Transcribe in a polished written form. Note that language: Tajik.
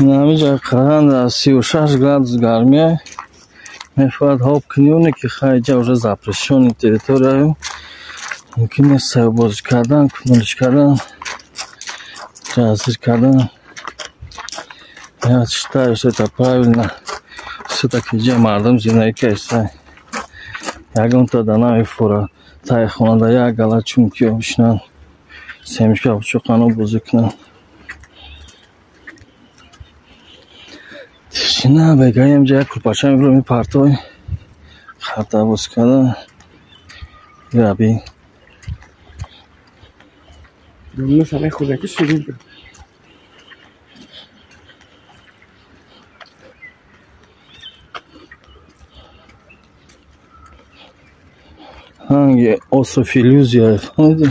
Ҳамиҷа қаранда 36 градус гармия. Мефоҳад ҳоб кунёне ки хайҷа уже запрещённый территорияю. Мумкин нест сайбозӣ кардан, кунолиш кардан, ҷазир кардан. Я считаю, что это правильно. Всё-таки ҷа мардум зиндагӣ кайса. Ягон та да намефура. Таи хонада як гала чунки бишинанд. Семечка чоқано бозӣ кунанд. Тишина бегаем ҷа як курпача мебурам мепартой. Харта боз карда. Раби. Дунёша мехӯрда ки ширин буд. Ранги остров иллюзия, фаҳмидӣ?